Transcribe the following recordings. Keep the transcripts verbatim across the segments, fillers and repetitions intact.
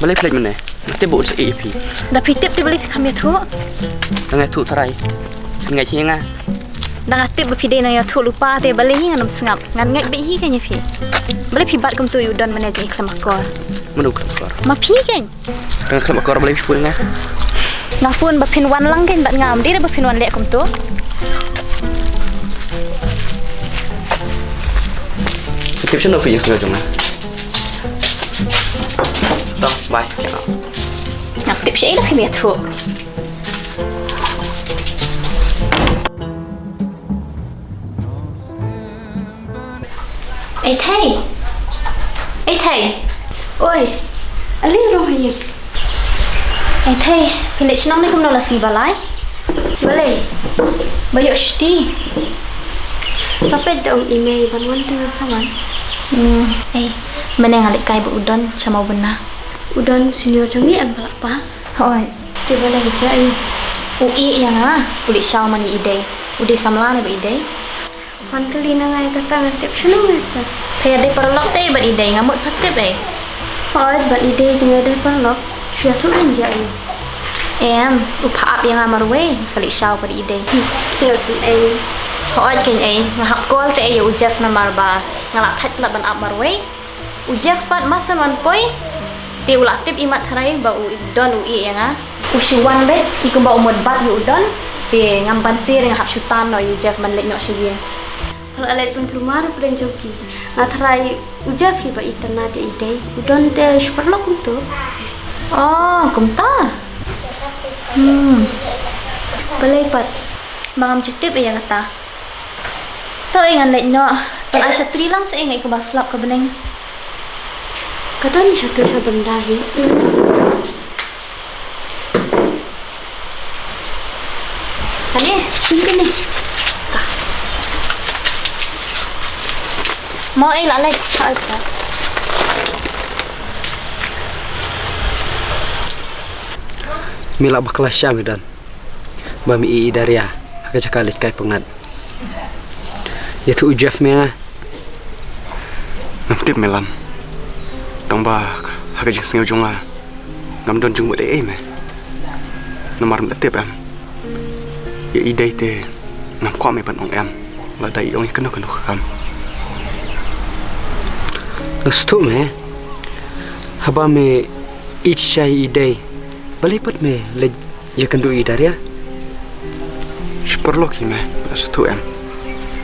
Balei phi leit mynne? Nga tip ba un sa ïeh ïa phi. Da phi tip te balei phi kham ïathuh? Nga ïathuh tharai. Phin ngeit hi ïa nga. Da nga tip ba phi dei nongïathuh lypa te balei hi ngan ym sngap. Ngan ngeit beit hi kein ïa phi. Balei phi bat kumtu ïa u Don mynne jong i khlem akor? Mano khlem akor? Ma phi kein. Nga khlem akor balei phi phone ïa nga? Nga phone ba phin wan lang kein bad nga, ym dei ba phin wan leh kumto. Tip shano phi ïing sngewbha jong nga. To, bye. Ngam tip shaei da phim ïathuh. Ei thei. Ei thei. Oi. Ale rong ha ïing. Ei thei, phi leit shnong ne kumno la sngi ba lai? Balei? Ba ïoh shuti. Sa peit da ong i mei ban wan te ngan sa wan. Hmm, ei, mynne nga leit kai bad u Don sha Mawbynna. U Don senior jong ngi em ba la pass? Hooid. Te balei jia ïa u? U ïeh ïa nga, u leit shaw man ïa i dei. U dei samla ne ba i dei? Phan kylli na nga ïa kata ngan tip shano nga ïa kata. Pha ïadei paralok te bad i dei, nga mut pha tip ei. Hooid, bad i dei te nga ïadei paralok. Shu ïathuh kein jia ïa u? Em, u pha ap ïa nga marwei, u sa leit shaw bad i dei. Hmm, sngewsih ei. Hooid kein ei, nga hap call te ei ïa u Jeff namar ba nga la thait palat ban ap marwei. U Jeff pat ma shen wan poi. Te u la tip i mat tharai ba u Don u ïeh ïa nga. U shu wan beit, i kumba u mut bat ïa u Don. Te ngam banse re nga hap shu tan noh ïa u Jeff ban leit noh sha ïing. Pha la leit pynkulmar u pdeng jong ki. Nga tharai u Jeff hi ba itynnad ïa i dei. U Don te shu paralok kumto. Oh, kumta. Hmm. Balei pat? Ba ngam ju tip ïa kata. To ei ngan leit noh. Pynai shatri lang sa ei nga i kumba slap ka bneng. Ka don shatri sha bynta hi. Kane, sini kane. Mo ei la leit. Ai pa. Me la bakla sha me Don. Ba me ïohi Daria ha ka jaka leit kai pyngngad. Ïathuh u Jeff me nga. Ngam tip me Lam. Tang ba ha ka jingsngew jong nga ngam don jingmut ei ei me. Namar me la tip em. Ïa i dei te ngam kwah me ban ong em. Lada i ong ïa kano kano ka kam. Nga sngewthuh me. Haba me ïeit shisha ïa i dei. Balei pat me leit ïakynduh ïa i Daria? Shu paralok hi me, nga sngewthuh em.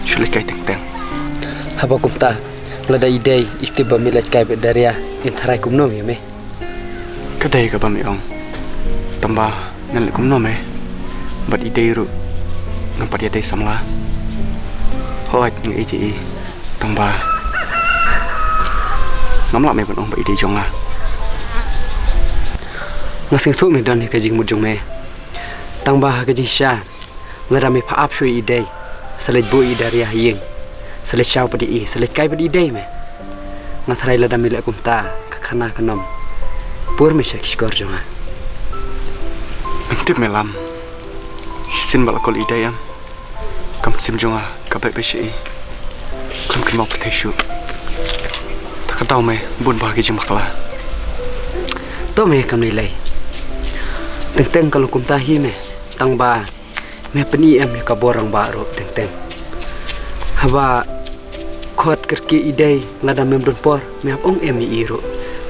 Shu leit kai teng teng. Haba kumta, lada i dei i tip ba me leit kai bad Daria, in tharai kumno ïa me? Ka dei kaba me ong. Tang ba ngan leh kumno me? Bad i dei ruh ngam pat ïadei samla. Hooid nga ïeit ïa i. Tang ba ngam lah me ban ong ba i dei jong nga. Nga sngewthuh me Don ïa ka jingmut jong me. Tang ba ha ka jingshisha lada me pha ap shuh ïa i dei, sa leit buh ïa i Daria ha ïing, sa leit shaw pat ïa i, sa leit kai pat ïa i dei me. Nga tharai lada me leh kumta ka khana ka nom pur me sha ki shkor jong nga. Ngam tip me Lam. Shisien ba la call i dei em. Ka mynsiem jong nga ka beh beh sha i. Khlem kynmaw pyrthei shuh. Te ka daw me bun bha ki jingbakla. To me kam lei lei. Teng teng ka long kumta hi me. Tang ba me pyni em ïa ka bor rangbah ruh teng teng. Haba khot kyrkieh i dei lada mem don por me hap ong em ïa i ruh.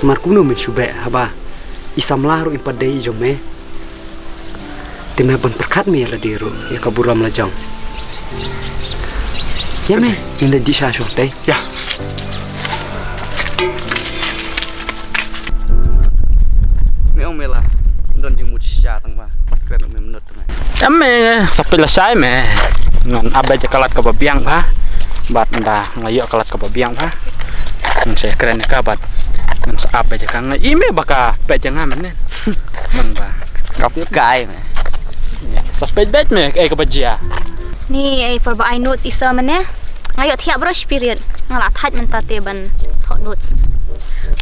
Namar kumno men shu beh haba i samla ruh in pat dei i jong me. Te me ban pyrkhat me ïa lade ruh ïa ka burom la jong. Ïa me, ngin da dih sha shong tei. Ïa. Me ong me la don jingmut shisha tang ba kren me mynut tang. Ïa me sa peit lashai me. Ngan ap beit ïa ka lad kaba biang bha. Bad nda nga ïoh ka lad kaba biang bha. Ngan sa kren ïa ka bad ngan sa ap beit ïa ka, nga i me ba ka peit ïa nga mynne. Ngan ba. Ka peit kai me. Sa peit beit me, eh, kaba jia. Ni, eh, por ba ai notes i sa mynne. Nga ïoh thiah bro spirit. Nga la thait mynta te ban thoh notes.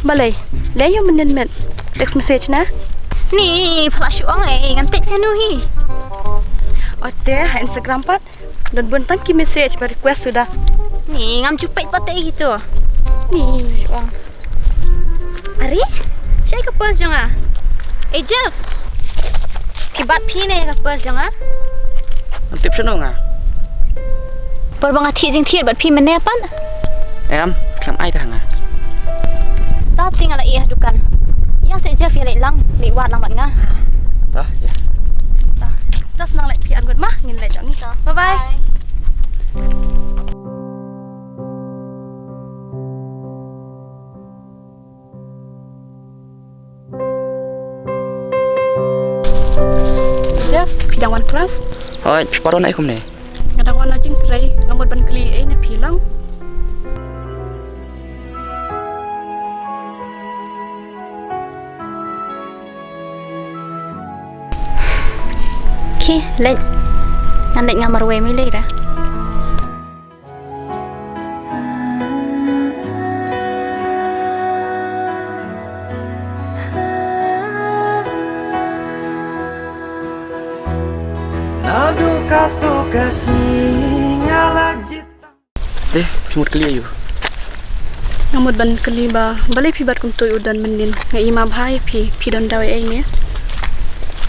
Balei, lei ïoh mynnin met. Text message na? Ni, pha la shu ong eh, ngan text ïa nu hi. Ote, ha Instagram pat. Don bun tang ki message ba request suda. Ni, ngam ju peit pat te ito. Ni, shu ong. Are? Shu Ai ka purse jong nga. Ei Jeff. Phi bat phi ne ka purse jong nga. Ngan tip shano nga. Por ba nga thied jingthied bad phi mynne pat. Em, kam ai ta nga. Ta ti nga la ïa dukan. Ïa se Jeff ïa leit lang, leit wad lang bad nga. Ta, ïa. Ta. Ta shnong leit phi an gut ma, ngin leit jong ngi. Bye bye. Jeff, phi dang wan klas? Hooid, phi pat wan ei kumne? Nga dang wan na jingtrei, nga mut ban kylli ei na phi lang. Ki, leit. Ngan leit nga marwei mai lei ra. Naduh katto ka sngi nga la jied. Dei, phi mut kylli ïa u. Nga mut ban kylli ba balei phi bat kumto ïa u Don mynnin, nga i ma bha ïa phi, phi don daw ei ei ne?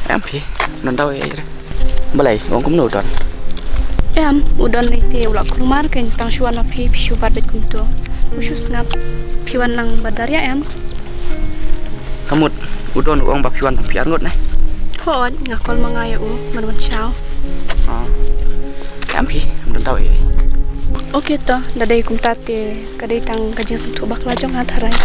Em phi, don daw ei ei re. Balei, u ong kumno u Don? Em, u Don lei te u la kulmar kein tang shu wan ma phi, phi shu bat beit kumto. U shu sngap, phi wan lang bad Daria em? Ka mut, u Don u ong ba phi wan tang phi arngut ne? Hooid, nga call ma nga ïa u, ban wan shaw. Ah. Em phi, ym don daw ei ei. Okay to, da dei kumta te ka dei tang ka jingsngewthuh bakla jong nga tharai.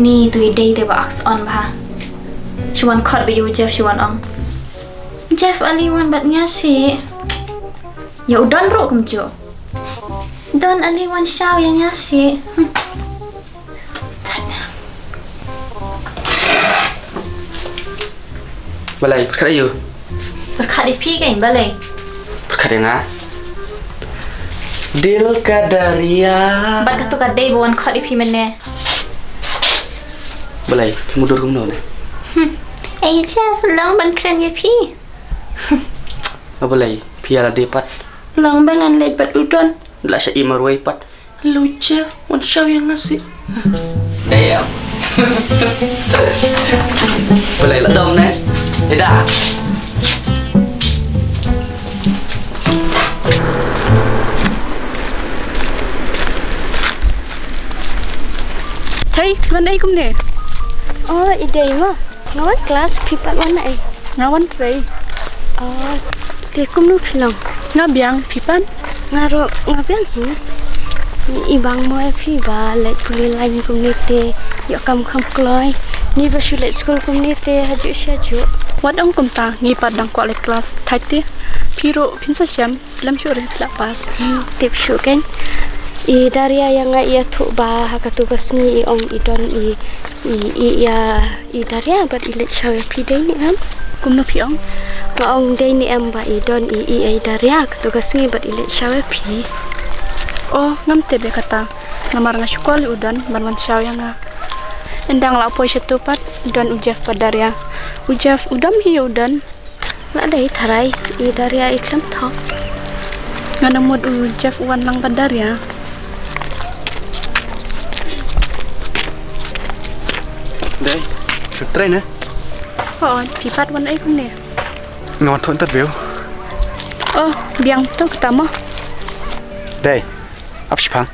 Ni tu i dei te ba aks on bha. Shu wan khot ba ïa u Jeff shu wan ong. Jeff, ale wan bad nga shi. Ïa u Don ruh kumjuh. Don, ale wan shaw ïa nga shi. Hmm. Balei, pyrkhat ïa u? Pyrkhat ïa phi kein, balei? Pyrkhat ïa nga. Dil ka Daria. Bad kato ka dei ba wan khot ïa phi mynne. Balei, phi mutdur kumno ne? Hmm. Ei Jeff, long ban kren ïa phi. Nga balei, phi ïa lade pat. Long ba ngan leit bad u Don. La sha i marwei pat. Lo Jeff, wan shaw ïa nga shi. Damn. Balei la dom ne? Ida. Thei, wan ei kumne? Oh, i dei ma. Nga wan klas, phi pat wan na ei? Nga wan trei. Oh, te kumno phi long? Nga biang, phi pat? Nga ruh, nga biang hi. I, i bang mo ïa phi ba leit pule lain kumne te ïoh kam kham kloi. Ngi ba shu leit skul kumne te hajuh shi hajuh. Wat ong kumta, ngi pat dang kwah leit klas. Thait te, phi ruh phin sa shem. Slem shuh re, la pass. Hmm, tip shuh kein. I Daria ïa nga i ïathuh ba ha katu ka sngi i ong i don i, i, i ïa, i Daria bad i leit shaw ïa phi, dei ne em? Kumno phi ong? Nga ong dei ne em ba i don i, i ïa i Daria katu ka sngi bad i leit shaw ïa phi. Oh, ngam tip ïa kata. Namar nga shu call ïa u Don ban wan shaw ïa nga. Ynda nga la poi shatu pat, don u Jeff bad Daria. U Jeff u dom hi ïa u Don. La dei tharai, i Daria i khlem thok. Nga nang mut u Jeff u wan lang bad Daria. Dei, shu trei ne? Hooid, phi pat wan ei kumne? Nga wan thoh interview. Oh, biang to kata mo. Dei, ap shipang.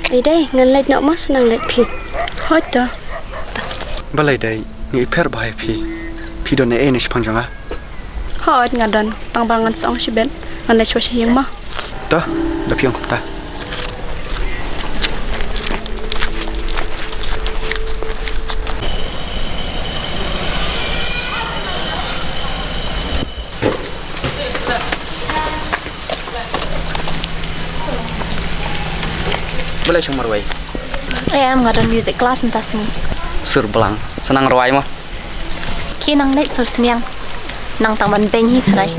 Ei dei, ngan leit noh ma, sa nang leit phi. Hooid to. Balei dei, nga i pher bha ïa phi. Phi don ei ei na shipang jong nga? Hooid nga don, tang ba ngan sa ong shibit, ngan leit shuwa sha ïing ma. To, da phi ong kumta. Balei shong marwei? Em, nga don music class mynta sngi. Sur blang, sa nang rwai mo. Ki nang leit sur sniang. Nang tang ban beiñ hi tharai.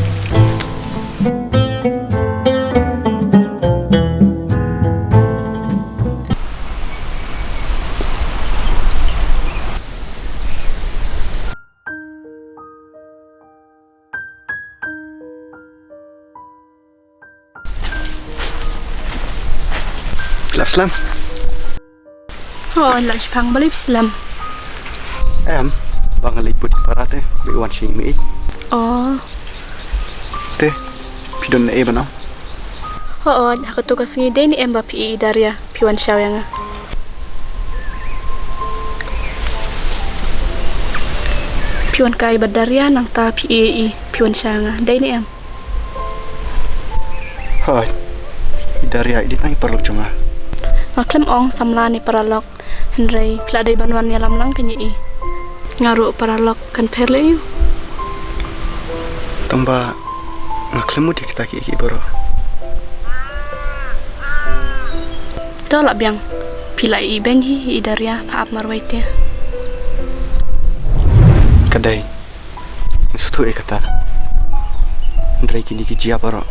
Dap slem. Oh, la shipang bali slem. Em, ba nga leit bud para te, ba i wan shi mi. Oh. Te, phi don ne e bana? Oh, oh, ha ka tu ka sngi dei ne em ba phi i Daria, phi wan shaw ïa nga. Phi wan kai bad Daria nangta phi i, i, phi wan shaw ïa nga. Dei ne em? Hai. I Daria i dei tang i paralok jong nga. Nga khlem ong samla ne paralok. Hynrei phi la dei ban wan ïalam lang kane i. Nga ruh paralok kan pher lei u. Tang ba nga khlem mut ïa kita ki ki baroh. To lah biang. Phi la i beng hi i Daria pha ap marwei te. Ka dei. Nga sngewthuh ïa kata. Hynrei kine ki jia baroh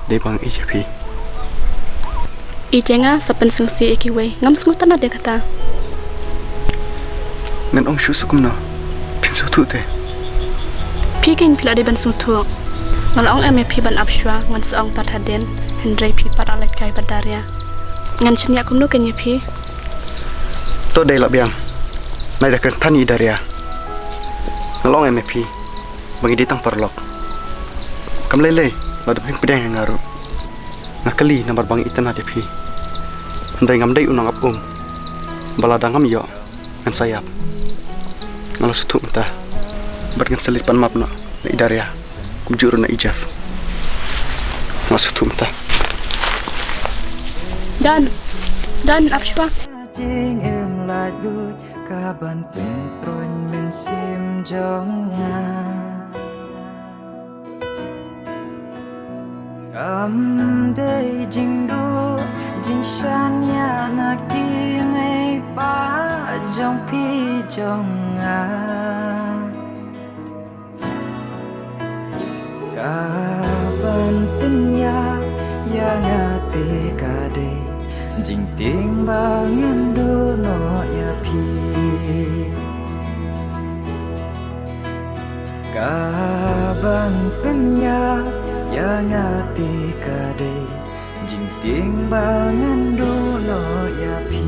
dei ba nga ïeit ïa phi. Ïeit ïa nga sa pynsngewsih ïa kiwei, ngam sngewtynnat ïa kata. Ngan ong shuh sa kumno? Phim sngewthuh te. Phi kein phi la dei ban sngewthuh. Nga la ong em ïa phi ban ap shuwa, ngan sa ong pat hadien. Hynrei phi pat la leit kai bad Daria. Ngan shaniah kumno kein ïa phi? To dei lah biang. Nai da kren than i Daria. Nga la ong em ïa phi ba ngi dei tang paralok. Kam lei lei lada phim pdiang ïa nga ruh. Nga kylli namar ba nga itynnat ïa phi. Hynrei ngam dei u nongap um ba lada ngam ïoh ngan sa ïap. Nga la sngewthuh mynta bad ngan sa leit pan map noh na i Daria. Kumjuh ruh na i Jeff. Nga sngewthuh mynta. Dan. Dan, ap shuwa. Jingim lait luid ka ban pynpruin mynsiem jong nga. Kam dei jingduh jingshaniah na ki mei pa jong phi jong nga. Ka ban pynïap ïa nga te ka dei jingtieng ba ngan duh noh ïa phi. Ka ban pynïap ïa nga te ka dei jingtieng ba ngan duh noh ïa phi.